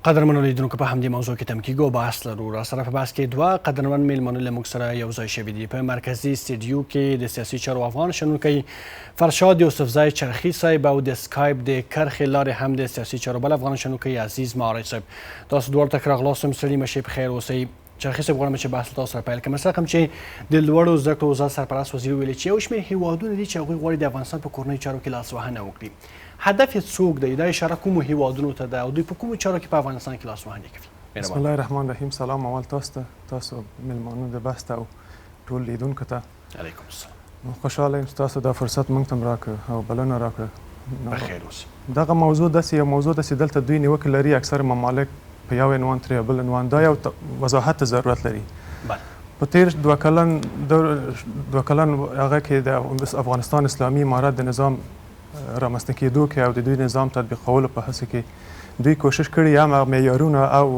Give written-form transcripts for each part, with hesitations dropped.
قدرمنو لیدونکو، په همدې موضوع کې تم کیږو، بحث لرو. را سره په بحث کې دوه قدرمن میلمانه له موږ سره یو ځای شوي دي. په مرکزي سټډیو کې د سیاسي چارو افغان شنونکی فرشاد یوسفزی چرخي صاحب او د سکایپ د کرښې لارې هم د سیاسي چارو بل افغان شنونکی عزیز معارج صاحب. تاسو دواړو ته ښه راغلاست وایم، ستړي مه شئ، په خیر اوسئ. چرخي صاحب، غواړم چې بحث له تاسو سره پیل کړم. څه رقم چې د لوړو زده کړو وزارت سرپرست وزیر ویلي چې یو شمېر هیوادونه دي چې هغوی غواړي د افغانستان په کورنیو چارو کې لاسوهنه وکړي، هدف یې څوک دی؟ دا اشاره کومو هیوادونو ته ده او دوی په کومو چارو کې په افغانستان کې لاسوهنې کوي؟ بسم الله الرحمن الرحیم. سلام اول تاسو ته، تاسو میلمانو د بحث ته او ټول لیدونکو ته. علیکم السلام. خوشحاله یم چې تاسو دا فرصت موږ ته راکړ او بلنه راکړه. بخیر اوسئ. دغه موضوع داسې یو موضوع ده چې دلته دوی نیوکې لري، اکثر ممالک په یو عنوان تر یو بل عنوان، دا یو وضاحت ته ضرورت لري. په تیر 2 کلن هغه کې د افغانستان اسلامي امارت د نظام رامنځته کېدو کې او د دوی نظام تطبیقولو په هڅه کې دوی کوشش کړی هم هغه معیارونه او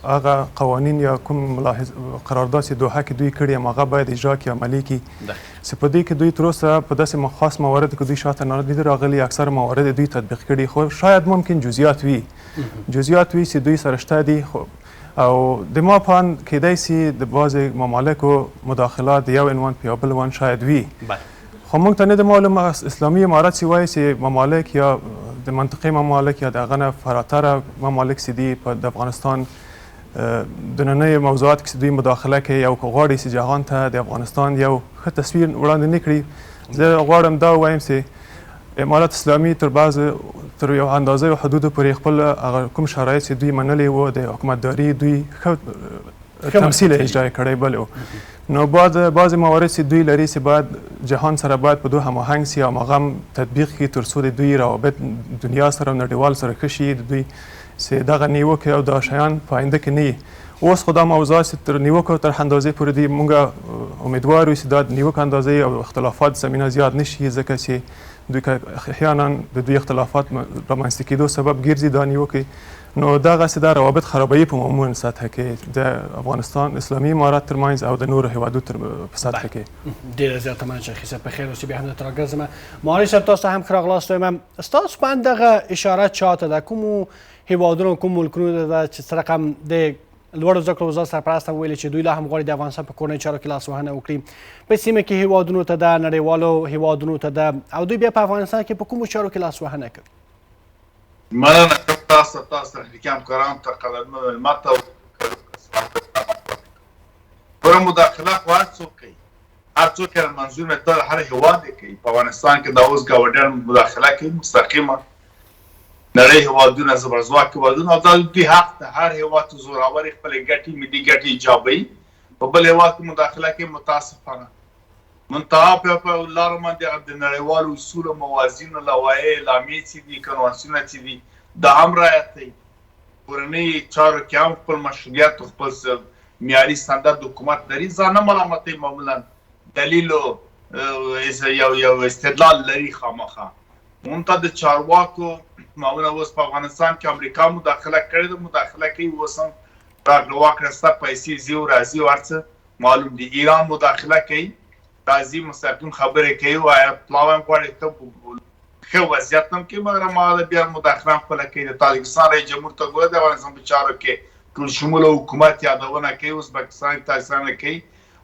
هغه قوانین یا کوم ملاحظ قرارداد چې دوحه کې دوی کړي هم هغه باید اجرا کړي، عملي کړي، چې په دې کې دوی تر اوسه په داسې خاص موارد کې دوی شاته نه دي راغلي، اکثر موارد دوی تطبیق کړي. خو شاید ممکن جزئیات وي چې دوی سره شته دي. خو او د ما په اند کېدای سي د بعضې ممالکو مداخلات د یو عنوان په یو بل عنوان شاید وي، خو موږ ته نه ده معلومه. اسلامي امارت چې وایي چې ممالک یا د منطقې ممالک یا د هغه نه فراتره ممالک چې دي، په د افغانستان د ننۍ موضوعات کې دوی مداخله کوي او که غواړي چې جهان ته د افغانستان یو ښه تصویر وړاندې نه کړي، زه غواړم دا ووایم چې امارت اسلامي تر یو اندازه او حدودو پورې خپل هغه کوم شرایط چې دوی منلي وو د حکومتداري، دوی ښه تمثیل اجرا کړی. بله نو بعد بعضې موارد چې دوی لري چې باید جهان سره باید په دوه هماهنګ سي او هغه هم تطبیق کړي، تر څو د دوی روابط دنیا سره او نړیوال سره ښه شي، د دوی چې دغه نیوکې او دا شیان په آینده کې نه وي. اوس خو دا موضوع چې تر نیوکو تر اندازې پورې دي، مونږ امیدوار یو چې دا نیوکو اندازې او اختلافات زمینه زیات نشي، ځکه چې دوی که احیانا د دوی اختلافات رامنځته کېدو سبب ګرځي دا نیوکې، نو دغسې دا روابط خرابوي په عمومي سطح کې د افغانستان اسلامي امارت ترمنځ او د نورو هیوادو تر په سطح کې. ډیره زیاته مننه چرخي صاحب، په خیر اوسئ. بیا هم درته راګرځم. معارج صاحب، تاسو هم ښه راغلاست وایم. ستاسو په اند دغه اشاره چاته ده؟ کومو هیوادونو، کوم ملکونو ته ده چې څه رقم د لوړو زده کړو وزارت سرپرست هم ویلي چې دوی لا هم غواړي د افغانستان په کورنیو چارو کې لاسوهنه وکړي؟ په سیمه کې هیوادونو ته ده، نړیوالو هیوادونو ته ده، او دوی بیا په افغانستان کې په کومو چارو کې لاسوهنه کوي؟ مننه تاسو، تخنیکي همکارانو ته، قدرمن مېلمه ته. ګوره، مداخله خو هر څوک کوي، هر څوک یې. منظور مې ته هر هیواد یې کوي. په افغانستان کې دا اوس ګاونډیان مداخله کوي مستقیمه، نړۍ هیوادونه، زبرځواک هیوادونه، او دا دوی حق ده. هر هیواد چې زورور خپلې ګټې، ملي ګټې ایجابوي، په بل هیواد کې مداخله کوي. متاسفانه منتها په لار باندې د نړیوالو اصولو، موازینو، لوایح، اعلامیې چې دي، کنوانسیونونه چې دي، دا هم رعایت کوي. کورنۍ چارو کې هم خپل مشروعیت او خپل معیاري ستندرد حکومت لري، ځان نه ملامتوي، معمولا دلیل او یو استدلال لري خامخا. مونږ ته د چارواکو معمولا اوس په افغانستان کې امریکا مداخله کړې ده، مداخله کوي اوس هم، راکړه واکړه سته، پیسې ځي او راځي او هر څه معلوم دي. ایران مداخله کوي، راځي، مستقیم خبرې کوي او پلاوی هم غواړي ښه وضعیت هم کوي، مګر ما بیا مداخله هم خپله کوي. د تاجکستان رئیس جمهور ته ګوره، د افغانستان په چارو کې ټول شموله حکومت یادونه کوي، ازبکستان، تاجکستان کوي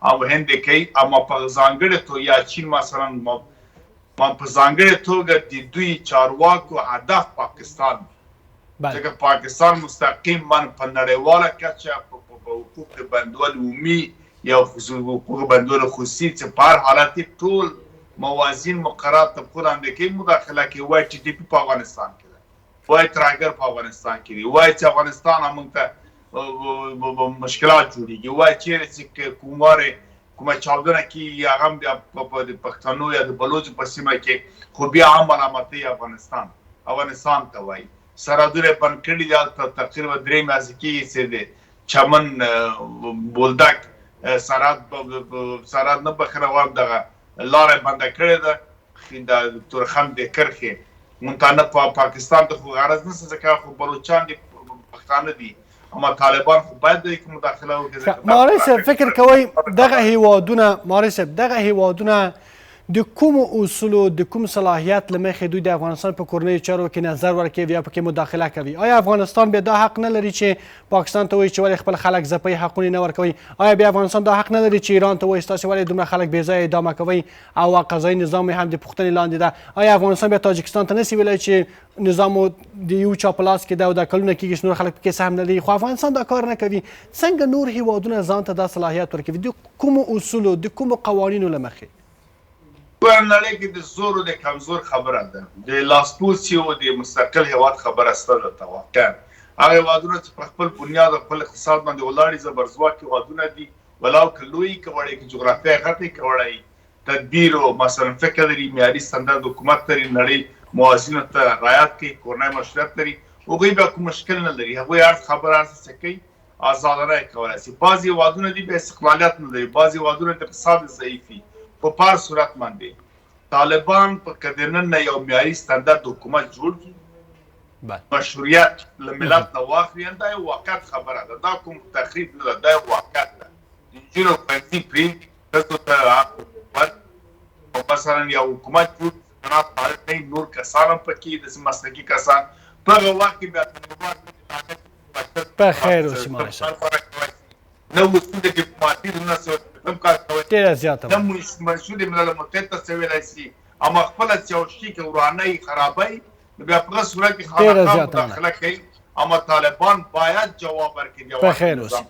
او هند کوي، اما په ځانګړې توګه یا چین مثلا، ما په ځانګړې توګه د دوی چارواکو هدف پاکستان دی، ځکه پاکستان مستقیم من په نړیواله کچه په حقوق بندول عمومي یا حقوق بندول خصوصي چې په هر حالت کې ټول موازین مقررات تر پښو لاندې کوي، مداخله کوي. وایي ټي ټي پي په افغانستان کې ده، وایي ترهګر په افغانستان کې دي، وایي چې افغانستان موږ ته مشکلات جوړیږي، وایي چیرې چې کوم واره کومه چاودنه کیږي، هغه هم بیا په د پښتنو یا د بلوچو په سیمه کې، خو بیا هم ملامتوي افغانستان، افغانستان ته وایي. سرحدونه یې بند کړي دي. هلته تقریبا 3 میاشتې کېږي چې د چمن بولدک سرحد، سرحد نه، بخښنه غواړم، دغه لاره یې بنده کړې ده د تورخم د کرښې. مونږ ته نه په پاکستان ته خو غرض نشته، ځکه خو بلوچان دي، پښتانه دي، اما طالبان خو باید دوی کې مداخله وکړي. ماري صاحب، فکر کوئ دغه هیوادونه، ماري صاحب، دغه هیوادونه د کومو اصولو د کوم صلاحیت له مخې دوی د افغانستان په کورنیو چارو کې نظر ورکوي یا پکې مداخله کوي؟ آیا افغانستان بیا دا حق نه لري چې پاکستان ته وایي چې ولې خپل خلک ځپئ، حقونه نه ورکوي؟ آیا بیا افغانستان دا حق نه لري چې ایران ته وایي ستاسې ولې دومره خلک بې ځایه اعدامه کوئ او قضایي نظام هم د پوښتنې لاندې ده؟ آیا افغانستان بیا تاجکستان ته نسی ویلی چې نظام مو د یو چا په لاس کې ده او دا کلونه کېږي چې نور خلک پکې سهم نه لري؟ خو افغانستان دا کار نه کوي. څنګه نور هیوادونه ځان ته دا صلاحیت ورکوي؟ د کومو اصولو، د کومو قوانینو له مخې؟ ګوره، نړۍ کې د زور او د کمزور خبره ده، د لاسپوڅي او د مستقل هیواد خبره سته دلته. واقعا هغه هیوادونه چې پر خپل بنیاد او خپل اقتصاد باندې ولاړ دي، زبرځواک هیوادونه دي، ولاو که لوی که وړی، که جغرافیا یې غټه که وړه، تدبیر او مثلا فکر لري، معیاري ستندرد حکومت لري، نړۍ موازینو ته رعایت کوي، کورنی مشروعیت لري، هغوی بیا کوم مشکل نه لري، هغوی هر خبره هر څه کوي آزادانه یې کولای شي. بعضې هېوادونه دي بیا استقلالیت نه لري، بعضې هېوادونه د اقتصاد ضعیف وي. خو په هر صورت باندې طالبان په که د نن نه یو معیاري ستندرد حکومت جوړ کړي، مشروعیت له ملت نه واخلي، دا یو واقعیت خبره ده، دا کوم تخریب نه ده، دا یو واقعیت ده. د نجونو ښوونځي پرېږدي، ښځو ته حق ورکړي او مثلا یو حکومت جوړ کړي، جناب طالب نه نور کسان هم پکې داسې مسلکي کسان په هغه وخت کې بیا طالبان په خیر اوسې مولوي صاحب. نه اصول ډیپلوماتي نه څه کار کوي، ډېره زیاته نه منشور ملل متحد ته څه ویلای شي، اما خپله چې یو شي کې ورانۍ خرابۍ نو بیا په هغه صورت کې خامخا مداخله کوي. اما طالبان باید جواب ورکړي. په خیر اوسې،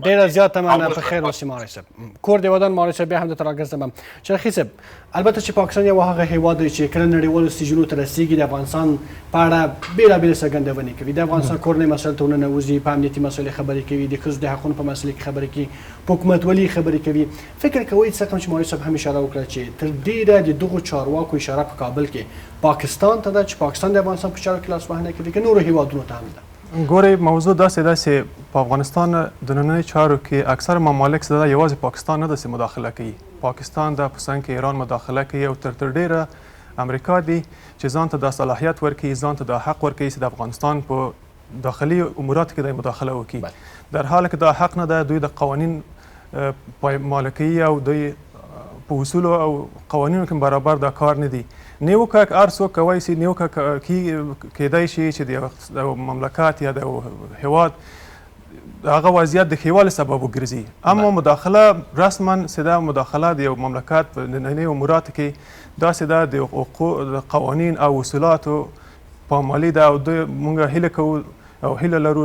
ډیره زیاته مننه، په خیر اوسې مولوي صاحب. کور دې ودان مولوي صاحب. بیا هم درته راګرځم. چرخي صاحب، البته چې پاکستان یو هغه هیواد دی چې کله نړیوالو سټیجونو ته رسیږي د افغانستان په اړه بېلابېلې څرګندونې کوي، د افغانستان کورنۍ مسایلو ته ورننوځي، په امنیتي مسایلو خبرې کوي، د ښځو د حقونو په مسئلې کې خبرې کوي، په حکومتولي خبرې کوي. فکر کوئ څه کوم چې مولوي صاحب هم اشاره وکړه چې تر ډېره د دغو چارواکو اشاره په کابل کې پاکستان ته ده چې پاکستان د افغانستان په چارو کې لاسوهنه کوي که نورو هیوادونو ته هم ده؟ ګورئ، موضوع داسې ده چې په افغانستان د نننۍ چارو کې اکثر ممالک څه ده، یوازې پاکستان نه ده چې مداخله کوي، پاکستان ده، په څنګ کې ایران مداخله کوي او تر تر ډېره امریکا دي چې ځان ته دا صلاحیت ورکوي، ځان ته دا حق ورکوي چې د افغانستان په داخلي اموراتو کې د مداخله وکړي، در حال کې دا حق نه ده. دوی د قوانین پایمال کوي او دوی په اصولو او قوانینو کې برابر دا کار نه دي. نیوکه هر څوک کوی شي، نیوکه کېدای شي چې د یو مملکت یا د یو هیواد هغه وضعیت د ښېوالي سبب وګرځي، اما مداخله رسما څه ده، مداخله د یو مملکت په نننۍ اموراتو کې داسې ده د قوانین او اصولاتو پامالي ده. او دوی مونږ هیله کوو او هیله لرو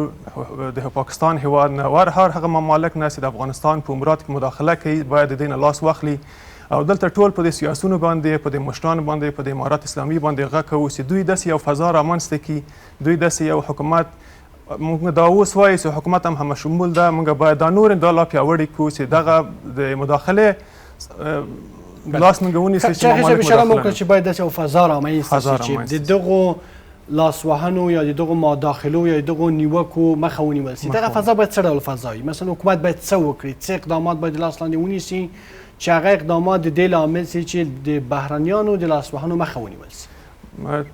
د پاکستان هیواد نه او هر هغه ممالک نه چې د افغانستان په اموراتو کې مداخله کوي باید د دې نه لاس واخلي. او دلته ټول په دې سیاسونو باندې، په دې مشرانو باندې، په دې امارت اسلامي باندې غږ کوو چې دوی داسې یو فضا رامنځته کړي، دوی داسې یو حکومت، موږ دا اوس وایو چې حکومت هم همه شمول ده، موږ باید دا نور دا لا پیاوړي کړو چې دغه د مداخلې لاس موږ ونیسي چې ممالک اشاره مو وکړه چې باید داسې یو فضا رامنځته شي چې د دغو لاسوهنو یا د دغو مداخلو یا د دغو نیوکو مخه ونیول شي. دغه فضا باید څه ډول فضا وي؟ مثلا حکومت باید څه وکړي، څه اقدامات باید لاس لاندې ونیسي چې هغه اقدامات د دې لامل شي چې د بهرنیانو د لاسوهنو مخه ونیول شي؟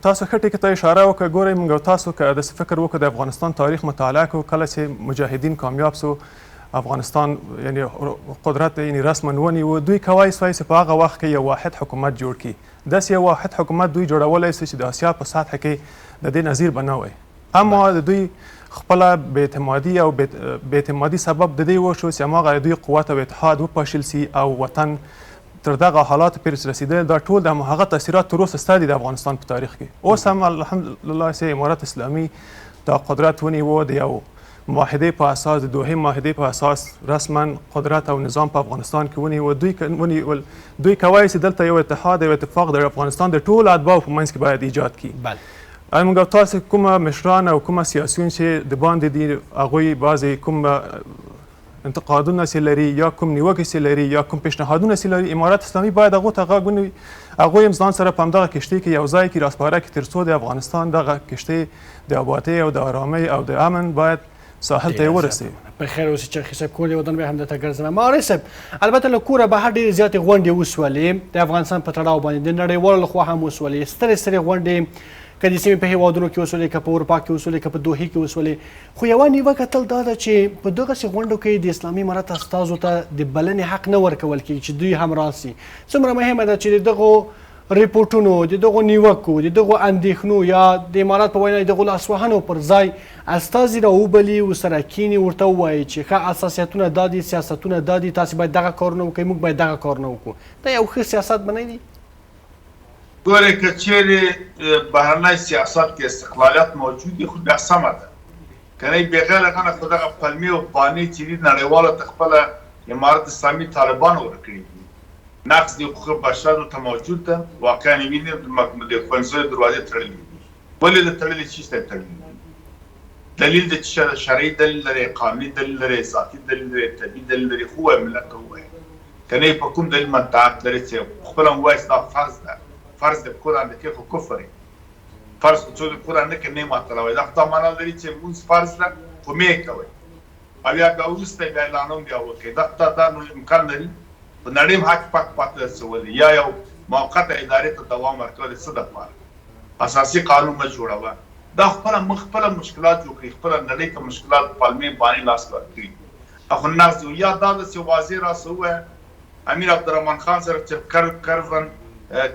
تاسو ښه ټکي ته اشاره وکړه. ګورئ، موږ تاسو که داسې فکر وکړو، د افغانستان تاریخ مطالعه کړو، کله چې مجاهدین کامیاب سو، افغانستان یعنی قدرت یعنی رسما ونیو، دوی کوای سوای چې په هغه وخت کې یو واحد حکومت جوړ کړي. داسې یو واحد حکومت دوی جوړولی سو چې د آسیا په سطح کې د دې نظیر به نه وای، اما د دوی خپله بې اعتمادي او بې اعتمادي سبب د دې وشو چې هماغه د دوی قوت او اتحاد وپاشل سي او وطن تر دغه حالاتو پورې چې رسېدلی، دا ټول د هغه تاثیرات تر اوسه سته دي د افغانستان په تاریخ کې. اوس هم الحمدلله چې امارت اسلامي دا قدرت ونیو، د یو معاهدې په اساس، د دوحې معاهدې په اساس رسما قدرت او نظام په افغانستان کې ونیو. دوی ونیول، دوی کوای شي دلته یو اتحاد او اتفاق د افغانستان د ټولو اتباعو په منځ کې باید ایجاد کړي. موږ تاسو کومه مشران او کومه سیاسیون چې د باندې دي، هغوی بعضې کوم انتقادونه چې لري یا کوم نیوکې چې لري یا کوم پیشنهادونه چې لري، امارت اسلامي باید هغو ته غږ ونیوي، هغوی هم ځان سره په همدغه کښتۍ کې یو ځای کې راسپاره کړي تر څو د افغانستان دغه کښتۍ د آبادۍ او د آرامۍ او د امن باید ساحل ته یې ورسوي. په خیر اوسې چرخي صاحب، کور دې ودان، بیا هم درته ګرځم. معارف صاحب، البته له کوره بهر ډېرې زیاتې غونډې وسولې د افغانستان په تړاو باندې، د نړیوالو لخوا هم وسولې، سترې سترې غونډې که د سیمې په هیوادونو کې وسولې، که په اروپا کې وسولې، که په دوحې کې وسولې، خو یوه نیوکه تل دا ده چې په دغسې غونډو کې د اسلامي امارت استازو ته د بلنې حق نه ورکول کېږي چې دوی هم راسي. څومره مهمه ده چې د دغو رپوټونو، د دغو نیوکو، د دغو اندېښنو یا د امارت په وینا د دغو لاسوهنو پر ځای استازي راوبلي، ورسره کښېني، ورته ووایي چې ښه اساسیتونه دا دي، سیاستونه دا دي، تاسې باید دغه کارونه وکړئ، موږ باید دغه کارونه وکړو. دا یو ښه سیاست به نه وي؟ ګورې، که چیرې بهرنی سیاست کې استقلالیت موجود وي خو بیا سمه ده، که نه بغیر هغه نه خو دغه پلمې او بانې چې دي نړیوالو ته خپله امارت اسلامي طالبانو ورکړي دي. نقض د حقوق بشر دلته موجود ده، واقعا یې وینې، د ښوونځیو دروازې تړلې دي. ولې د تړلې چیز ته تړلې دي؟ دلیل د څه ده؟ شرعي دلیل لري، قانوني دلیل لري، ذاتي دلیل لري، طبیعي دلیل لري، خو ووایه ملت ته ووایه، که نه په کوم دلیل منطق لري چې خپله هم ووایي چې دا فرض ده، فرض د پښو لاندې کوي خو کفر یې، فرض خو څوک د پښو لاندې نه کوي، نه یې ماتولوي، دا خو دا معنا لري چې لمونځ فرض ده خو مه یې کوئ، او یا بیا وروسته بیا اعلانوم بیا وکړئ، دا دا دا نو امکان لري؟ په نړۍ هم هک پک پاتې ده څه ولې یا یو موقته ادارې ته دوام ورکول د څه دپاره؟ اساسي قانون مه جوړوه، دا خپله موږ خپله مشکلات جوړ کړي، خپله نړۍ ته مشکلات پلمې بانې لاس کې ورکړي، دا خو نقض دی. یا دا ده چې واضح راسه ووایه امیر عبدالرحمن خان سره چې کرزن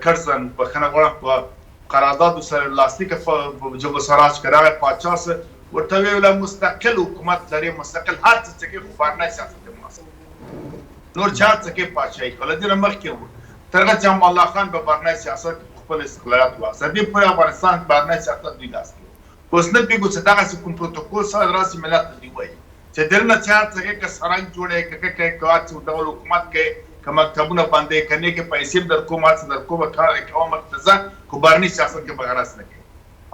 کرزن بښنه غواړم په قرارداد سره لاسلیک په جبل سراج کې راغی پاچا سره ورته ویې ویل مستقل حکومت لري، مستقل هر څه چې کوي خو بهرنی سیاست یې مناسب نور چې هر څه کوي پاچاهي کوي. له دې نه مخکې و تر هغه چې امان الله خان په بهرنی سیاست کې په خپل استقلالیت واخیست، تر دې پورې افغانستان کې بهرنی سیاست دوی لاس کې و. اوس نه پوهېږو چې دغسې کوم پروتوکول سره راسي ملت ته دوی وایي چې درنه چې هر څه کوي، که سړک جوړوي، که کوي، که هر څه ډول حکومت کوي، که مکتبونه بندوي، که نه کوي، پیسې به درکوم، هر څه درکوم، کار دې کوه، مخ ته ځه، خو بهرني سیاست کې به غرض نه کوي.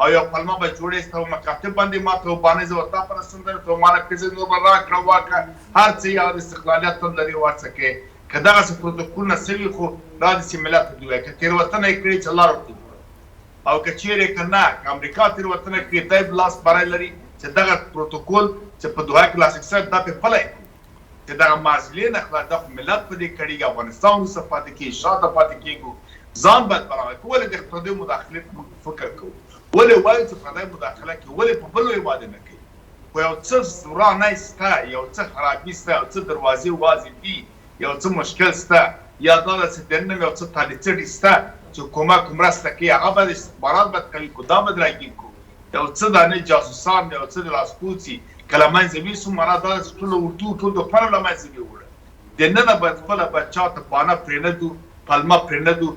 او یو پلمه به جوړې ستا مکاتب باندې ما ته وبانې زه ورتا پر سندره ته مانه پیژنې نور به راکړه واکړه هر څه یا استقلالیت هم لري او هر څه کوي. که دغسې پروتوکولونه سوي خو دا داسې ملت ته دوی وایي که تېروتنه یې کړې چې لار ورته جوړه او که چیرې که نه که امریکا تېروتنه کړې دی به لاس بری لري چې دغه پروتوکول چې په دوحه کې لاسلیک شوی دا پرې پلی کړو چې دغه معضلې نه خلاص. دا خو ملت په دې کړېږي، افغانستان وروسته پاتې کېږي، شاته پاتې کېږو، ځان باید برابر کړو. ولې د پردیو مداخلې ته موږ فکر کوو؟ ولې وایو چې پردی مداخله کوي؟ ولې په بلو هېواد نه کوي؟ خو یو څه ورانی شته، یو څه خرابي شته، یو څه دروازې وازې دي، یو څه مشکل شته، یا دا ده چې دننه یو څه تالي څټي شته چې کومک مرسته کوي، هغه باید استخبارات باید قوي کړو، دا باید راګیر کړو. یو څه دانې جاسوسان، یو څه د لاسپوڅي که له منځه ویسو، معنا دا ده چې ټول اردو ټول دښمن له منځه ویوړه. دننه باید خپله باید چاته بانه پرېنږدو، پلمه پرېنږدو.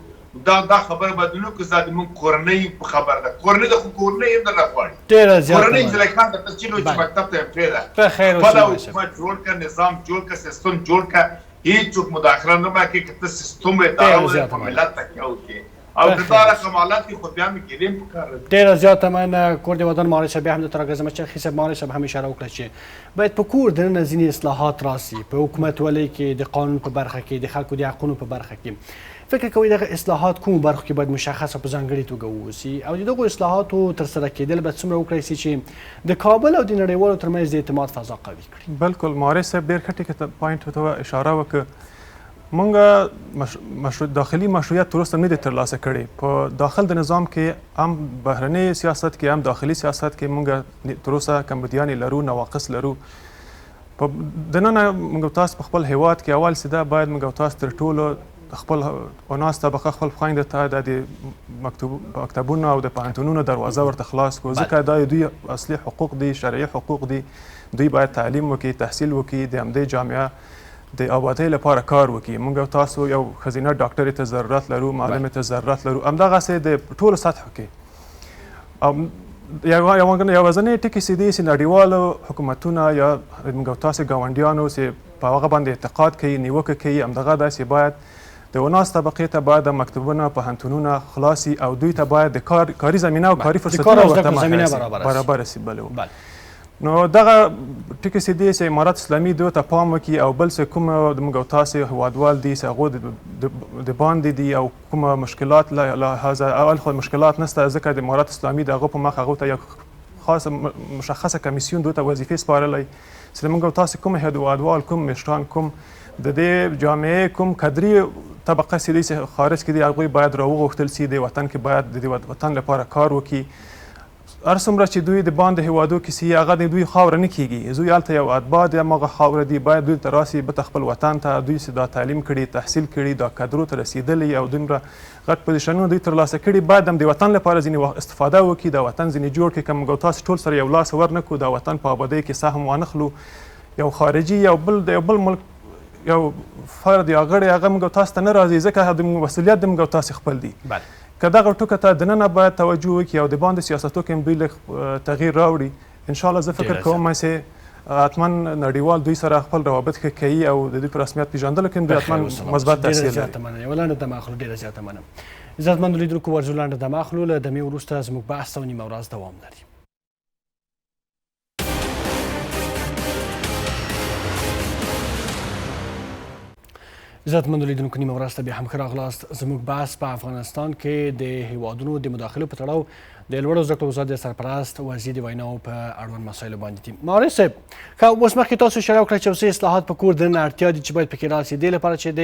دا دا خبره باید ونه کړو چې دا د موږ کورنۍ په خبره ده. کورنۍ ده خو کورنۍ هم درنه غواړي. ډېره زیاته کورنۍ مننه. نجلکان درته چیغې وهي چې مکتب ته یې پرېږده. په خیر اوسې خپله مولوي صاحب. حکومت جوړ کړه، نظام جوړ کړه، سیستم جوړ کړه، هیڅوک مداخله نه باید کوي. که ته سیستم اداره ډېره ولرې زیاته په مننه. ملت تکیه وکړې او په که خیر دا اوسې. رقم حالت وي خو بیا مې ګیلې هم پکار نه دي. ډېره زیاته مننه، کور دې ودان مولوي صاحب. بیا هم درته راګرځم. چرخي صاحب، مولوي صاحب هم اشاره وکړه چې باید په کور دننه ځینې اصلاحات راسي په حکومتولۍ کې، د قانون په برخه کې، د خلکو د حقونو په برخه کې. فکر کوئ دغه اصلاحات کومو برخو کې باید مشخص او په ځانګړې توګه واوسي او د دغو اصلاحاتو ترسره کېدل به څومره وکړای سي چې د کابل او د نړیوالو ترمنځ د اعتماد فضا قوي کړي؟ بالکل معارف صاحب ډېر ښه ټکي ته پوینټ ته اشاره وکړه. مونږ داخلي مشروعیت تر اوسه نه دی ترلاسه کړی. په داخل د نظام کې هم بهرني سیاست کې هم داخلي سیاست کې مونږ تر اوسه کمبودیانې لرو، نواقص لرو. په دننه مونږ تاسو په خپل هیواد کې اول سیده باید مونږ تاسو تر ټولو خپل اناس طبقه خپل خویندو ته د مکتبونو او د پوهنتونونو دروازه ورته خلاص کړو، ځکه دا دوی اصلي حقوق دي، شرعي حقوق دي. دوی باید تعلیم وکړي، تحصیل وکړي، د همدې جامعه د آبادۍ لپاره کار وکړي. مونږ تاسو یو ښځینه ډاکټرې ته ضرورت لرو، معلمې ته ضرورت لرو، همدغسې د ټولو سطحو کې. یوازنۍ ټکي چې دي چې نړیوالو حکومتونه یا موږ تاسو ګاونډیانو چې په هغه باندې اعتقاد کوي، نیوکه کوي، همدغه ده چې باید د اناس طبقې ته باید مکتبونه، پوهنتونونه خلاص او دوی ته باید د کاري زمینه او کاري فرصتونه ورته برابره شي. بله نو دغه ټکي چې دي چې امارت اسلامي دوی ته پام وکړي او بل څه کوم د موږ او تاسې هیوادوال دي چې هغو د باندې دي او کومه مشکلات لحاظه اول خو مشکلات نشته، ځکه د امارت اسلامي د هغو په مخ هغو ته یو خاص مشخصه کمیسیون دوی ته وظیفې سپارلی چې موږ او تاسو کوم هیوادوال، کوم مشران، کوم د دې جامعې کوم کدري طبقه چې دی چې خارج کې دي، هغوی باید راوغوښتل سي، د وطن کې باید د دې وطن لپاره کار وکړي. هر څومره چې دوی د باندې هیوادو کې سي، هغه د دوی خاوره نه کیږي. زوی هلته یو اتباع د هماغه خاوره دي، باید دوی ته راسي بیرته خپل وطن ته. دوی چې دا تعلیم کړي، تحصیل کړي، دا کدرو ته رسېدلي او دومره غټ پوزیشنونه دوی ترلاسه کړي، باید هم د وطن لپاره ځینې استفاده وکړي، دا وطن ځینې جوړ کړي. که موږ او تاسو ټول سره یو لاس ور نه کړو، دا وطن په آبادۍ کې سهم وانخلو، یو خارجي یو بل د یو بل ملک یو فرد یا غړی هغه موږ او تاسو ته نه راځي، ځکه د موږ مسؤلیت د موږ او تاسو خپل دي. که دغه ټکو ته دننه باید توجه وکړي او د باندې سیاستو کې هم دوی لږ تغییر راوړي، انشاءالله زه فکر کوم چې حتما نړیوال دوی سره خپل روابط ښه کوي او د دوی په رسمیت پېژندلو کې هم دوی حتما مثبت تاثیر لري. زیاته مننه. یوه لنډه دمه اخلو. ډېره زیاته مننه. عزتمندو لیدونکو، ورځو لنډه دمه اخلو، له دمې وروسته زموږ بحث او نیمه ورځ دوام لري. عزتمندو لیدونکو، نیمه ورځ ته بیا هم ښه راغلاست. زموږ بحث په افغانستان کې د هیوادونو د مداخلو په تړاو د لوړو زده کړو وزارت د سرپرست وزیر د ویناو په اړوند مسایلو باندې دي. معارف صاحب، ښه اوس مخکې تاسو اشاره وکړه چې اوس اصلاحات په کور دننه اړتیا دي چې باید پکې راسي، دې لپاره چې د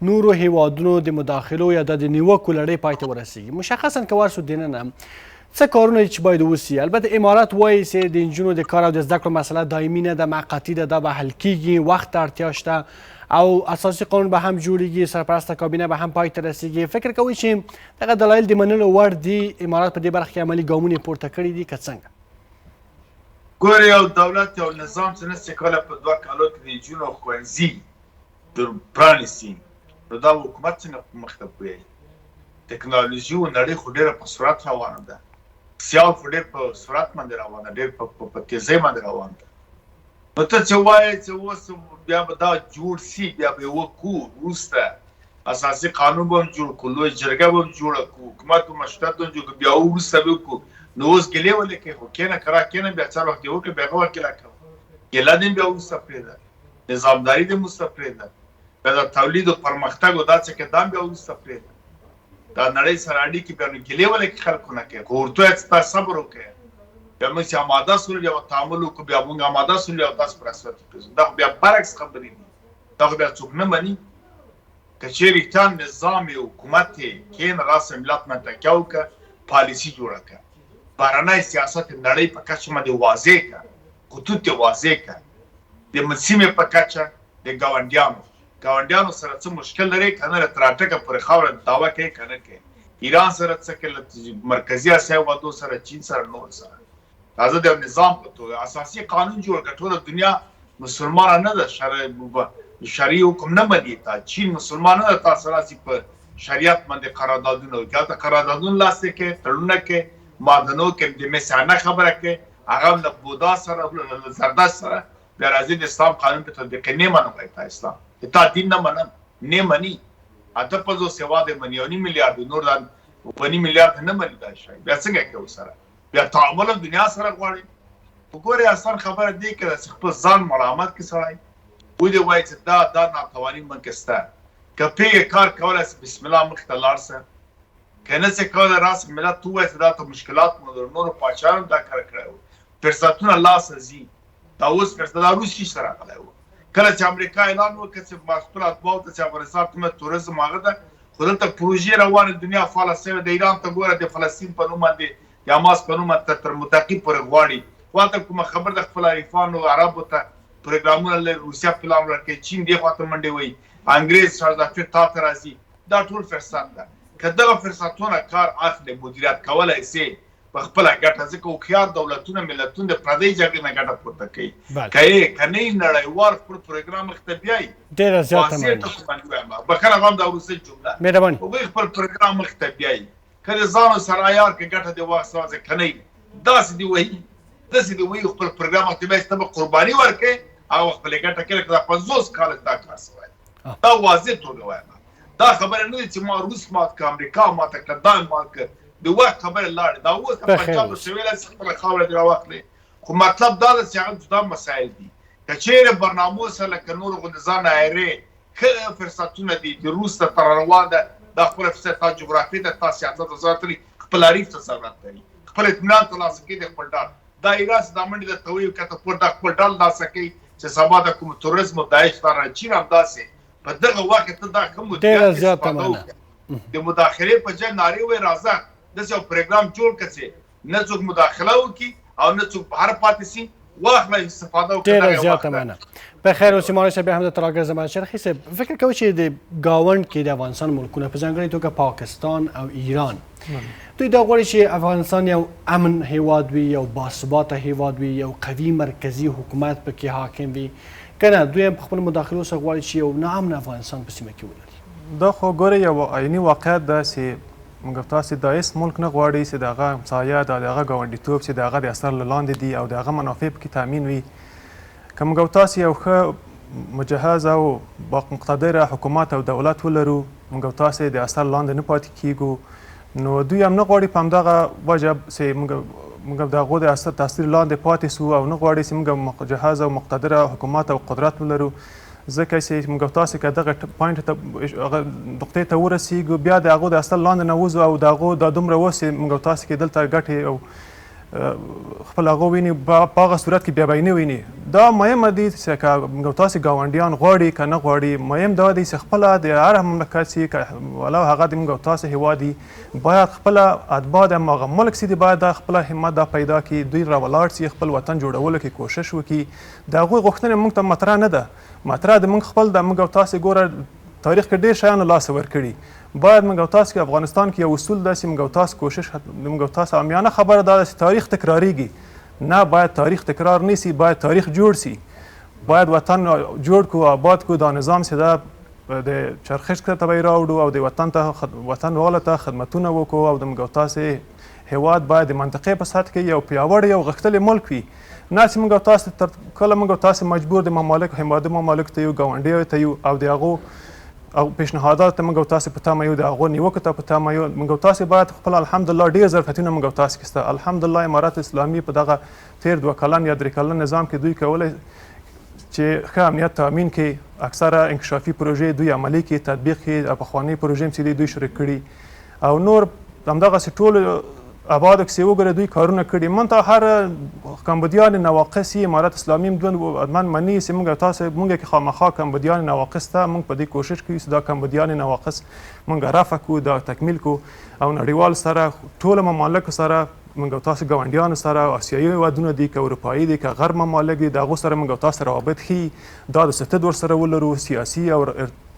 نورو هیوادونو د مداخلو یا د نیوکو لړۍ پای ته ورسیږي. مشخصا که ورسو دننه څه کارونه چې باید وسی؟ البته امارات وایي چې د نجونو د کار او د زده کړو مسله دایمي نه ده، موقتي ده، دا به حل کیږي، وخت ته اړتیا شته او اساسي قانون به هم جوړیږي، سرپرسته کابینه به هم پای ته رسیږي. فکر کوئ چې دغه دلایل د منلو وړ دي؟ امارات په دې برخه کې عملي ګامونه پورته کړي دي که څنګه؟ ګورې، یو دولت یو نظام چې نسي کولی په 2 کالو کې د نجونو ښوونځي پرانیسي، نو دا حکومت څنګه مخ ته بویایي؟ تکنالوژي او نړۍ خو ډېره په سرعت روانه ده، سیال خو ډېر په سرعت باندې روانه ده، ډېر په تیزۍ باندې روان ده. نو ته چې وایې چې اوس بیا به دا جوړ سي، بیا به یې وکړو، وروسته اساسي قانون به هم جوړ کړو، لویه جرګه به هم جوړه کړو، حکومت به مشروعیت هم جوړ کړو، بیا وروسته به وکړو، نو اوس ګیلې ولې کوې؟ خو کښېنه، کرار کښېنه، بیا څه وخت یې وکړه، بیا هغه وخت ګیله کوه. ګیله دې بیا وروسته پرېږده، نظامداري دې وروسته پرېږده، بیا د تولید او پرمختګ او دا څه کې دا بیا وروسته پرېږده، دا نړۍ سره اړیکې بیا نو ګیلې ولې کې خلکو نه کوي؟ خو ورته وایه چې تاسو صبر وکړئ، بیا موږ چې اماده سولو بیا به تعامل وکړو، بیا موږ اماده سولو بیا تاسو په رسمیت وپېژنو. دا خو بیا برعکس خبرې دي، دا خو بیا څوک نه مني. که چېرې رښتیا نظام یې حکومت یې کښېنه، راسه ملت باندې تکیه وکړه، پالیسي جوړه کړه، بهرنی سیاست نړۍ په کچه باندې واضح کړه، خطوط یې واضح کړه، د سیمې په کچه د ګاونډیانو سره څه مشکل لري که نه، تر اټکه پورې خاوره دعوه کوي که نه کوي، ایران سره څه کوي، مرکزي اسیا هېوادو سره، چین سره، نور سره. تازه د نظام په توګه اساسي قانون جوړ کړه. ټوله دنیا مسلمانه نه ده، شرعي حکم نه مني، تا چین مسلمان نه ده، تا سره راسي په شریعت باندې قراردادونه وکړي، هلته قراردادونه لاسلیک کړي، تړونونه کړي، معدنو کې د مسانه خبره کوي، هغه هم له بودا سره له زردشت سره بیا راځي د اسلام قانون په تطبیق نه منم، وایي تا اسلام تا دین نه منم، نه مني، 58 هېواد یې مني، 1.5 میلیارد نور دا 1.5 میلیارد نه مني دا شی، بیا څنګه کوي سره؟ بیا تعامل هم دنیا سره غواړي. خو ګورې اصلا خبره دې کې ده چې خپل ځان ملامت کړي سړی، ودې وایي چې دا ناتواني موږ کې شته، که پېږې کار کولی سي بسم الله مخې ته لاړ سه، که نه سې کولی راسه ملت ته ووایه چې دا ته مشکلات مو لرو، نورو پاچاهانو دا کار کړی و، فرصتونه لاسه ځي. دا اوس فرصت دا روس چی سره راغلی و، کله چې امریکا اعلان وکړ چې خپل اتباعو ته چې افغانستان ته توریزم هغه ده، خو دلته پروژې روانې، دنیا فعاله سوې ده. ایران ته ګوره د فلسطین په نوم باندې، د حماس په نوم باندې تر متقي پورې غواړي، خو هلته کومه خبر ده خپل حریفانو عربو ته پروګرامونه لري، روسیه پلان ورکوي، چین دې خواته منډې وهي، انګرېز شارزافیر تا ته راځي. دا ټول فرصت ده، که دغه فرصتونه کار اخلي، مدیریت کولی سي په خپله ګټه، ځکه هوښیار دولتونه ملتونه د پردۍ جګړې نه ګټه پورته کوي، که یې که نه نړیوال خپل پروګرام مخ ته بیایي. ډېره زیاته مننه. ټکو باندې وایم، بخښنه غواړم دا وروستۍ جمله. مهرباني. هغوی خپل پروګرام مخ ته بیایي، که د ځانو سره عیار که ګټه دې واخیسته، که نه داسې دې وهي، داسې دې وهي، خپل پروګرام مخ ته بیایي، ته به قرباني ورکړې، هغه خپلې ګټه کوي. لکه دا 50 کاله دا کار سوی، دا واضح توګه وایم. دا خبره نه ده چې ما روس مات کړ، امریکا ماته کړه، دا مات کړ، د وخت خبره لاړې. دا اوس د پنجاب سویل خپله خاوره دې راواخلې، خو مطلب دا ده چې هغه جدا مسایل دي. که چېرې برنامو سره لکه نورو غوندې ځان عایرې ښه فرصتونه دي، د روس ته تر روان ده، دا خپله فرصت تا جغرافیې ته، تا سیاست ته ضرورت لري، خپل حریف ته ضرورت لري، خپل اطمینان ترلاسه کړي، د خپل ډاډ. دا ایران چې دا منډې درته وایي کته پورته دا خپل ډال لاسه کوي چې سبا د کوم تروریزم او داعش دا راچین همداسې په دغه وخت کې ته دا ښه مدیریت استفاده وکړه. د مداخلې په ځای نارې وایي راځه داسې یو پروګرام جوړ کړه چې نه څوک مداخله وکړي او نه څوک بهر پاتې سي، واخله استفاده وکړه. ډیره زیاته مننه. په خیر اوسې مولوي صاحب، بیا هم درته راګرځم. چرخي صاحب، فکر کوئ چې د ګاونډ کې د افغانستان ملکونه په ځانګړي توګه پاکستان او ایران دوی دا غواړي چې افغانستان یو امن هیواد وي، یو باثباته هیواد وي، یو قوي مرکزي حکومت پکې حاکم وي، که نه دوی هم په خپلو مداخلو سره غواړي چې یو ناامن افغانستان په سیمه کې ولري؟ دا خو ګورئ یو عیني واقعیت ده چې موږ تاسې دا هېڅ ملک نه غواړي چې د هغه همسایه، دا د هغه ګاونډیتوب چې د هغه د اثر له لاندې دي او د هغه منافع پکې تامین وي. که موږ او تاسې یو ښه مجهز او باقتدره حکومت او دولت ولرو، موږ او تاسې د اثر لاندې نه پاتې کیږو. نو دوی هم نه غواړي په همدغه وجه چې موږ د هغو د اثر تاثیر لاندې پاتې سو او نه غواړي چې موږ مجهز او مقتدره حکومت او قدرت ولرو، ځکه چې موږ تاسې که دغه پاینټ ته هغه نقطې ته ورسیږو بیا د هغو د اثر لاندې نه وځو او د هغو دا دومره وس چې موږ تاسې کې دلته ګټې او خپل هغه ویني په هغه صورت کې بیا به یې نه ویني. دا مهمه دي چې که موږ تاسې ګاونډیان غواړي که نه غواړي، مهم دا دی چې خپله د هر مملکت چې که ولو هغه د موږ تاسې هېواد دي، باید خپله اتباع د هماغه ملک چې دي باید دا خپله همت دا پیدا کړي، دوی راولاړ سي، خپل وطن جوړولو کې کوشش وکړي. د هغوی غوښتنې موږ ته مطرح نه ده، مطرح د موږ خپل ده. موږ او تاسې ګوره تاریخ کې ډېر شیانو لاس ورکړي، باید موږ او تاسې کې افغانستان کې یو اصول ده چې موږ او تاسې کوشش، موږ او تاسې عامیانه خبره دا ده چې تاریخ تکراریږي نه، باید تاریخ تکرار نه سي، باید تاریخ جوړ سي، باید وطن جوړ کو، آباد کو. دا نظام چې ده د چرخش ته به یې راوړو او د وطن ته وطن والا ته خدمتونه وکړو او د موږ او تاسې هیواد باید د منطقې په سطح کې یو پیاوړی او غښتلی ملک وي، نه چې موږ او تاسې تر کله موږ او تاسې مجبور د ممالک هیوادو ممالک ته یو، ګاونډیو ته یو او د هغو او پیشنهادات ته موږ او تاسې په تمه یو، د هغو نیوکو ته په تمه یو. موږ او تاسې باید خپل الحمدلله ډېر ظرفیتونه موږ او تاسې کې شته. الحمدلله امارت اسلامي په دغه تېر 2 کلن یا 3 کلن نظام کې دوی کولی چې ښه امنیت تامین کړي، اکثره انکشافي پروژې دوی عملي کړي، تطبیق کړي، پخوانۍ پروژې هم چې دي دوی شروع کړي او نور همدغسې ټولو ابعادو کې وګوره دوی کارونه کړي. منتها هر کمبودیان نواقص یې امارت اسلامي هم دوی حتما مني چې موږ تاسې موږ کې خامخا کمبودیان نواقص ته موږ په دې کوشش کوو چې دا کمبودیان نواقص موږ رفع کړو، دا تکمیل کړو او نړیوال سره ټولو ممالکو سره موږ او تاسې ګاونډیانو سره، آسیایي هېوادونه دي که اروپایي دي که غرب ممالک دي، د هغو سره موږ او تاسې روابط ښي، دا د ستد ورسره ولرو، سیاسي او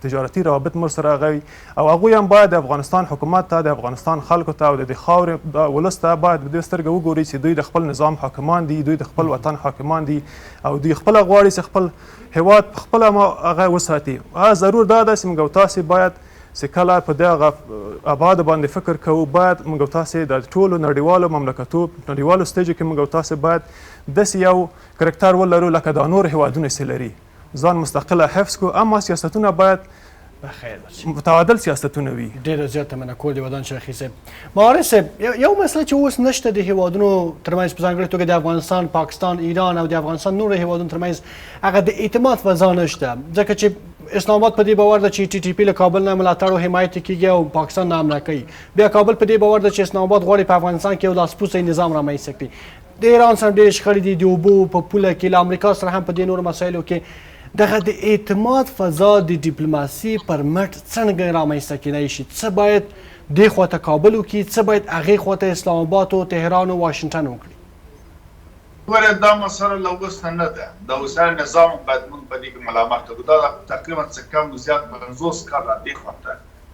تجارتي روابط مور سره هغه وي او هغوی هم باید د افغانستان حکومت ته، د افغانستان خلکو ته او د دې خاورې ولس ته باید په دې سترګه وګوري چې دوی د خپل نظام حاکمان دي، دوی د خپل وطن حاکمان دي او دوی خپله غواړي چې خپل هېواد په خپله هغه وساتي. هغه ضرور دا ده چې موږ او تاسې باید چې کله په دغه ابعادو باندې فکر کوو، باید موږ او تاسې د ټولو نړیوالو مملکتو نړیوالو سټیجو کې موږ او تاسې باید داسې یو کرکټر ولرو لکه دا نور هېوادونه چې لري، ځان مستقله حفظ کړو، اما سیاستونه باید متعادل سیاستونه وي. ډېره زیاته مننه، کور دې ودان شرخي صاحب. معارف صاحب، یو مسله چې اوس نشته د هیوادونو ترمنځ، په ځانګړې توګه د افغانستان، پاکستان، ایران او د افغانستان نورو هیوادونو ترمنځ هغه د اعتماد فضا نشته، ځکه چې اسلام آباد په دې باور ده چې ټي ټي پي له کابل نه ملاتړ او حمایت کیږي او پاکستان نه حمله کوي. بیا کابل په دې باور ده چې اسلام آباد غواړي په افغانستان کې یو لاسپوڅی نظام رامنځته کړي. د ایران سره ډېرې شخړې دي، د اوبو په پوله کې، له امریکا سره هم په دې نورو مسایلو کې. دغه د اعتماد فضا د ډیپلوماسي پر مټ څنګه رامنځته کېدای شي؟ څه باید دې خواته کابل وکړي، څه باید هغې خواته اسلام آباد او تهران او واشنګټن وکړي؟ ګوره، دا مسله له اوس نه نه ده، د اوسنی نظام باید موږ په دې کې ملامت کړو. دا تقریبا څه کم زیات 50 کاله را دې خواته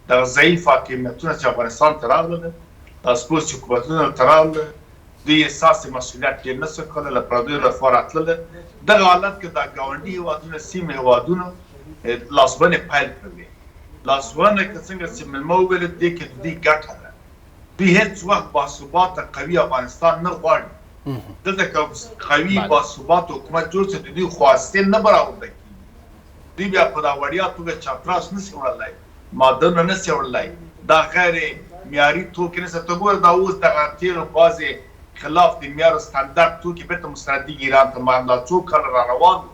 دغه ضعیف حاکمیتونه چې افغانستان ته راغلل، لاسپوڅي حکومتونه ته راغلل، دوی احساس مسؤلیت ډېر نه سو کولای، له پردیو له خوا راتلل. دغه حالت کې دا ګاونډي هېوادونه، سیمې هېوادونو لاسوهنې پیل کړلې. لاسوهنه که څنګه چې مېلمه وویل، دې کې د دوی ګټه ده. دوی هېڅ وخت باثباته قوي افغانستان نه غواړي. دلته که قوي باثباته حکومت جوړ شي، د دوی خواستې نه برآورده کېږي. دوی بیا په دا وړیا توګه چاپراس نه سي وړلی، معدنونه نه سي وړلی، دا غیر معیاري توکي نه سي. ته ګوره دا اوس دغه تېرو بعضې خلاف د معیار ستندرد توکي بېرته مستردېږي ایران ته. ما همدا څو کاله را روان وو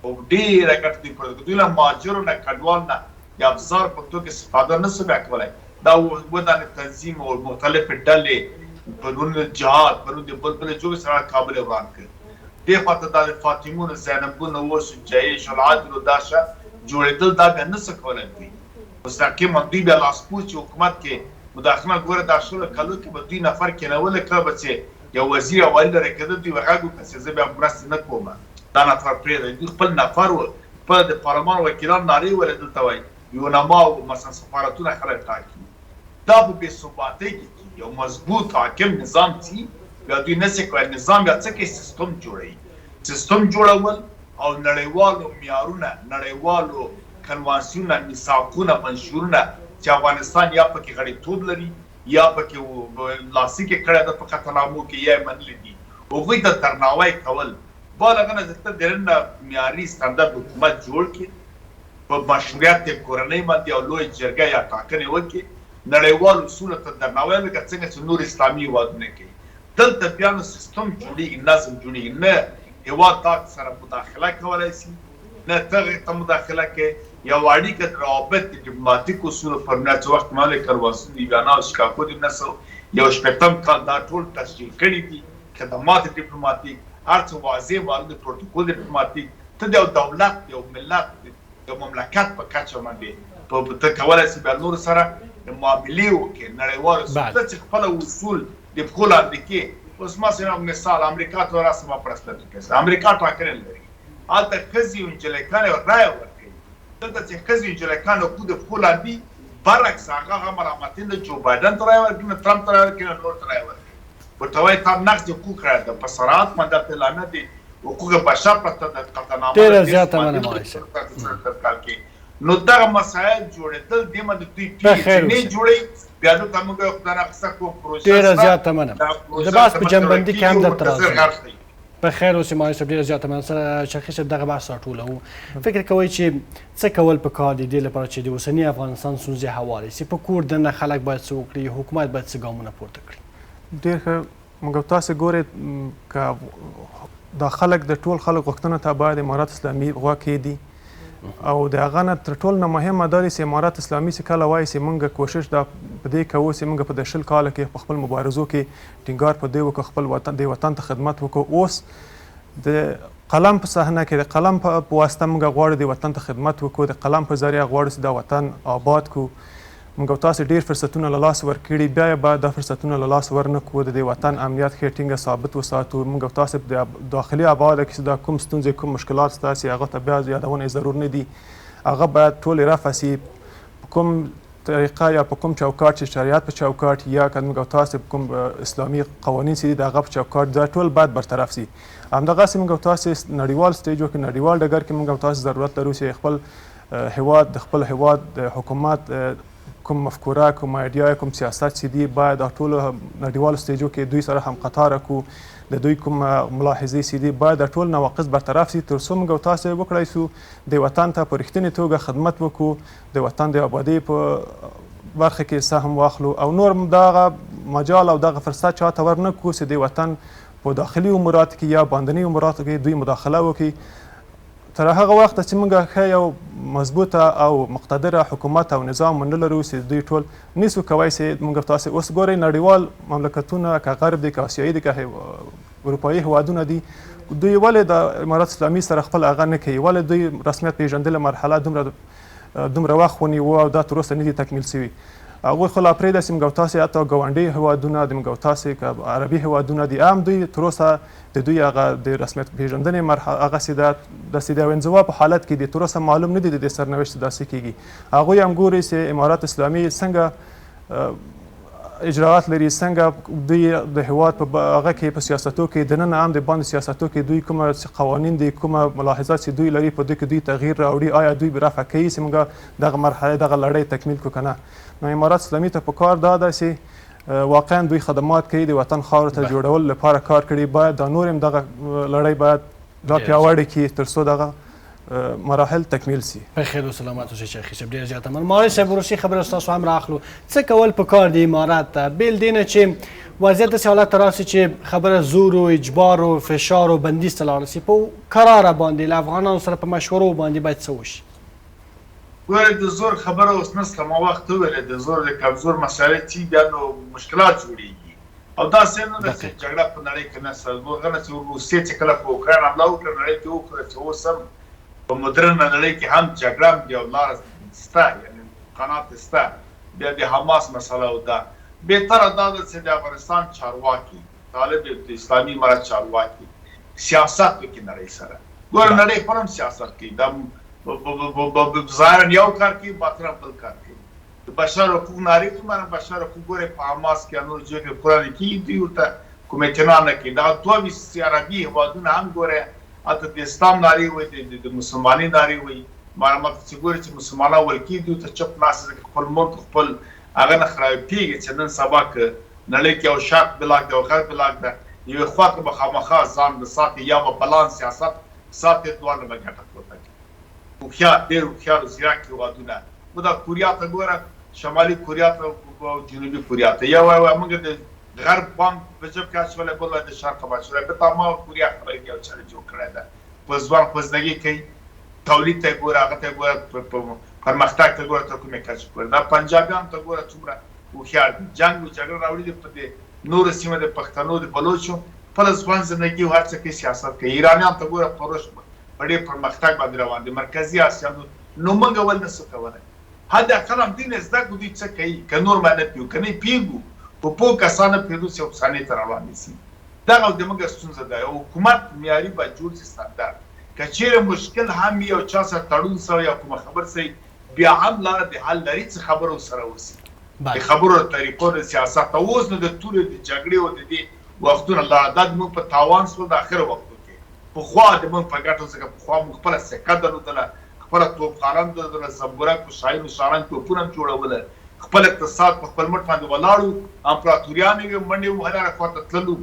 او ډېره ګټه دوی پورته کړه. دوی له مهاجرو نه، کډوال نه د ابزار په توګه استفاده نه سو بیا کولی. دا ودانې تنظیم او مختلفې ډلې په نوم د جهاد په نوم د بل بل جوړ سره کابل یې وران کړ. دې خوا ته دا د فاطمونو، زینبونو، اوس جیش العدل او دا شه جوړېدل دا بیا نه څه کولای دوی مستقیما دوی بیا لاسپوڅي حکومت کې مداخله ګوره دا شلو کلو کې به دوی نفر کېنول کله به چې یو وزیر یا والي لرې کېده دوی به غږ وکړ چې زه بیا مرستې نه کوم دا نفر پرېږده دوی خپل نفر و خپله د پارلمان وکیلان نارې ولې دلته وایي یونما او مثلا سفارتونه خلک ټاکي دا په بې ثباتۍ کې کیږي یو مضبوط حاکم نظام چی بیا دوی نسی کولای نظام بیا څه کوي سیستم جوړوي سیستم جوړول او نړیوالو معیارونه نړیوالو کنوانسیونه میثاقونه منشورونه چې افغانستان یا پکې غړیتوب لري یا پکې لاسلیک یې کړی ده په قطعنامو کې یا یې منلي دي هغوی ته درناوی کول بل هغه نه چې ته دننه معیاري ستندرد حکومت جوړ کړې په مشروعیت د کورنۍ باندې یو لوی جرګه یا ټاکنې وکړي، نړیوالو اصولو ته درناوی لکه څنګه چې نور اسلامي هیوادونه کوي. دلته بیا نو سیستم جوړیږي، نظم جوړیږي، نه هیواد تا سره مداخله کولای شي، نه ته هغه ته مداخله کوې. یو اړیکه د روابط د ډیپلوماټیکو اصولو پر بنیاد چې وخت مالې کنوانسیون د ویانا او شیکاګو د 1961 کال دا ټول تسجیل کړي دي، خدمات ډیپلوماټیک، هر څه واضح معلوم دي، پروتوکول ډیپلوماټیک، ته د یو دولت، د یو ملت، د یو مملکت په کچه باندې په ته کولای شې بیا نورو سره معاملې وکړې، نړیوال اصول، ته چې خپله اصول د پښو لاندې کړې، اوس مثلا یو مثال امریکا ته راسه ما پرسته ټکی امریکا ټاکنې لري، هلته ښځې او نجلکانې رایه ورکوي، دلته چې ښځې او نجلکان حقوق د پښو لاندې برعکس هغه هغه ملامتي نه جو بایډن ته رایه ورکوي، نه ترمپ ته رایه ورکوي، نه نور ته رایه ورکوي. ورته وایي تا نقض حقوق کړی ده په صراحت باندې دلته اعلامیه د حقوق بشر پرته د قطعنامه ډیره زیاته مننه مولوي صاحب. کال کې نو دغه مسایل جوړېدل دې باندې دوی پیږي چې نه جوړوي بیا دلته موږ خدای ناخواسته کوم پروژه ډیره زیاته مننه د بحث په جنبندي کې هم درته راځم. په خیر اوسې مولوي صاحب ډیره زیاته مننه. سره چرخي صاحب دغه بحث راټولوو. فکر کوئ چې څه کول پکار دي دې لپاره چې د اوسني افغانستان ستونزې هوارې سي؟ په کور دننه خلک باید څه وکړي؟ حکومت باید څه ګامونه پورته کړي؟ ډیر ښه موږ تاسو ګورئ که دا خلک د ټول خلک غوښتنو ته باید امارت اسلامي غوږ کېږدي او د هغه نه تر ټولو نه مهمه دا دی چې امارت اسلامي چې کله وایي چې موږ کوشش دا په دې کوو چې موږ په د 20 کاله کې په خپل مبارزو کې ټینګار په دې وکړو خپل وطن د وطن ته خدمت وکړو اوس د قلم په صحنه کې د قلم په واسطه موږ غواړو د وطن ته خدمت وکړو د قلم په ذریعه غواړو چې دا وطن آباد کړو موږ او تاسو ډیر فرصتونه له لاسه ورکړي بیا یې باید دا فرصتونه له لاسه ورنه کړو د دې وطن امنیت ښه ټینګه ثابت وساتو موږ او تاسو د داخلي ابعادو کې دا کوم ستونزې کوم مشکلات شته چې هغه ته بیا یادونه یې ضرور نه دي هغه باید ټولې رفع سي په کوم طریقه یا په کوم چوکاټ چې شریعت په چوکاټ یا که موږ او تاسو په کوم اسلامي قوانین چې دي د هغه په چوکاټ دا ټول باید برطرف سي همدغسې موږ او تاسو نړیوال سټیجو کې نړیوال ډګر کې موږ او تاسو ضرورت لرو چې خپل هیواد د خپل هیواد د حکومت کوم مفکوره کوم ایډیا کوم سیاست چې دی باید دا ټولو نړیوالو سټیجو کې دوی سره هم قطار کو د دوی کوم ملاحظې چې دي باید دا ټول نواقص برطرف سي تر څو موږ او تاسو وکړای سو د وطن ته په رښتینې توګه خدمت وکړو د وطن د آبادۍ په برخه کې سهم واخلو او نور دغه مجال او دغه فرصت چاته ورنه کړو چې د وطن په داخلي اموراتو کې یا باندني اموراتو کې دوی مداخله وکړي تر هغه وخته چې موږ ښه یو مضبوطه او مقتدره حکومت او نظام ونه لرو چې دوی ټول نسو کوی چې موږ تاسو اوس ګورئ نړیوال مملکتونه که غرب دي که آسیایي دي که اروپایي هوادونه دي دوی ولې د امارت اسلامي سره خپل هغه نه کوي ولې دوی رسمیت پیژندل مرحله دومره وخت ونیو او دا تر اوسه نه دي تکمیل سوي هغوی خو لا پرېږده چې موږ او تاسې حتی ګاونډي هېوادونه د موږ او تاسې که عربي هېوادونه دي هم دوی تر اوسه د دوی هغه د رسمیت پېژندنې مرحله هغسې ده داسې د انزوا په حالت کې دي تر اوسه معلوم نه دي د دې سرنوشت داسې کېږي هغوی هم ګوري چې امارت اسلامي څنګه اجراات لري څنګه دوی د هیواد په هغه کې په سیاستو کې دننه هم د باندې سیاستو کې دوی کومه قوانین دي کومه ملاحظات چې دوی لري په دوی کې دوی تغییر راوړي آیا دوی به رفع کوي چې موږ دغه مرحله دغه لړۍ تکمیل کړو که نه نو امارت اسلامي ته په کار دا ده چې واقعا دوی خدمات کوي د وطن خاورې ته جوړولو لپاره کار کړي باید دا نور هم دغه لړۍ باید لا پیاوړې کړي تر څو دغه مراحل تکمیل سي. په خیر او سلامت اوسئ چرخي صاحب ډیره زیاته مننه. مولوي صاحب وروستۍ خبره ستاسو هم رااخلو څه کول پکار دي امارت ته بیل دې نه چې وضعیت داسې حالت ته راسي چې خبره زور او اجبار او فشار او بندیز ته لاړه سي په کراره باندې له افغانانو سره په مشورو باندې باید څه وشي؟ ګوره د زور خبره اوس نسته ما وخت وویله د زور د کمزور مسئله چی بیا نو مشکلات جوړیږي. او داسې هم نه ده چې جګړه په نړۍ کې نشته. غنه چې روسیې چې کله په اوکراین حمله وکړه، نړۍ ته وښوده چې اوس هم په مدرنه نړۍ کې هم جګړه هم یو لاره شته، یعنې امکانات شته. بیا د حماس مسله او دا بهتره دا ده چې د افغانستان چارواکي، طالب د اسلامي امارت چارواکي سیاست وکړي نړۍ سره. ګوره نړۍ خپل هم سیاست کوي، دا ظاهرا یو کار کوي، باطنا بل کار کوي. د بشر حقوق نارې وي، مګر بشر حقوق ګورې په حماس کې یا نورو ځایو کې پوره نه کېږي، دوی ورته کوم اعتنا نه کوي. دغه 22 عربي هېوادونه هم ګورې هلته د اسلام نارې وایي، د مسلمانۍ نارې وایي، مګر ماته چې ګورې چې مسلمانان ویل کېږي دوی ورته چپ ناست دي، ځکه خپل ملک خپل هغه نه خرابېږي چې نن سبا که نړۍ کې یو شرق بلاک دی او غرب بلاک ده، یوې خوا ته به خامخا ځان به ساتي یا به بلانس سیاست ساتي، دواړو به ګټه پورته کوي. هوښیار، ډېر هوښیار او ځیرک هېوادونه. نو دا کوریا ته ګوره، شمالي کوریا ته او جنوبي کوریا ته، یو وایي موږ د غرب بانک په جب کې اچولی، بل وایي د شرق په اچولی، بیرته هماغه کوریا خپله یو چل جوړ کړی ده، په ځوان خو زندګي کوي، تولید ته یې ګوره، هغه ته یې ګوره، پرمختګ ته ګوره تر کومې کچې پورې. دا پنجابیانو ته ګوره څومره هوښیار دي، جنګ او جګړه راوړي دي په دې نورو سیمه د پښتنو د بلوچو خپله ځوان زندګي او هر څه کوي، سیاست کوي. ایرانیانو ته ګوره په رشد په ډېر پرمختګ باندې روان دي، مرکزي اسیا نور، نو موږ ولې نه سو کولای حد اقل هم دوی نه زده کړو دوی څه کوي، که نور ما نه پوهېږو، که نه یې پوهېږو خو پوه کسان نه پرېږدو چې افسانې ته راوړاندې سي. دغه د موږ ستونزه ده، یو حکومت معیاري باید جوړ سي ستندرد، که چېرې مشکل هم وي او چا سره تړون سوی یا کومه خبره سوې بیا هم لاره د حل لري چې خبرو سره وسي، د خبرو له طریقو د سیاست او اوس نو د تورې د جګړې او د دې وختونه لاړه، دا د موږ په تاوان سول د اخر وختو کې. پخوا د موږ په ګټه ځکه پخوا موږ خپله سکه درلودله، خپله توپخانه هم درلودله، زنبورک او شاهین او شارنګ توپونه هم جوړوله، خپل اقتصاد په خپل مټ باندې ولاړ وو، امپراتوریانې وې، منډې وهلې هره خوا ته تللو،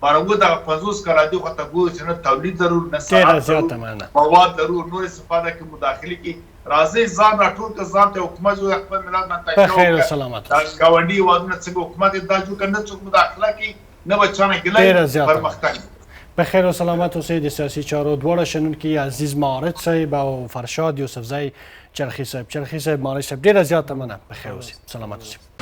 مګر اوس دغه 50 کاله دې خوا ته ګورو چې نه تولید لرو، نه صنعت لرو، مواد لرو، نور استفاده کې مداخلې کې راځئ ځان راټول کړه، ځان ته حکومت جوړ کړه، خپل ملت باندې تکیه وکړه، دا ګاونډي هېوادونه څنګه حکومت یې دا جوړ کړ، نه څوک مداخله کوي، نه به چا نه ګیله وي، پرمختګ به وکړي. په خیر او سلامت اوسئ. د سیاسي چارو دواړه شنونکي عزیز معارج صاحب او فرشاد یوسفزی چرخي صاحب. چرخي صاحب، معارج صاحب، ډیره زیاته مننه. په خیر اوسئ، سلامت اوسئ.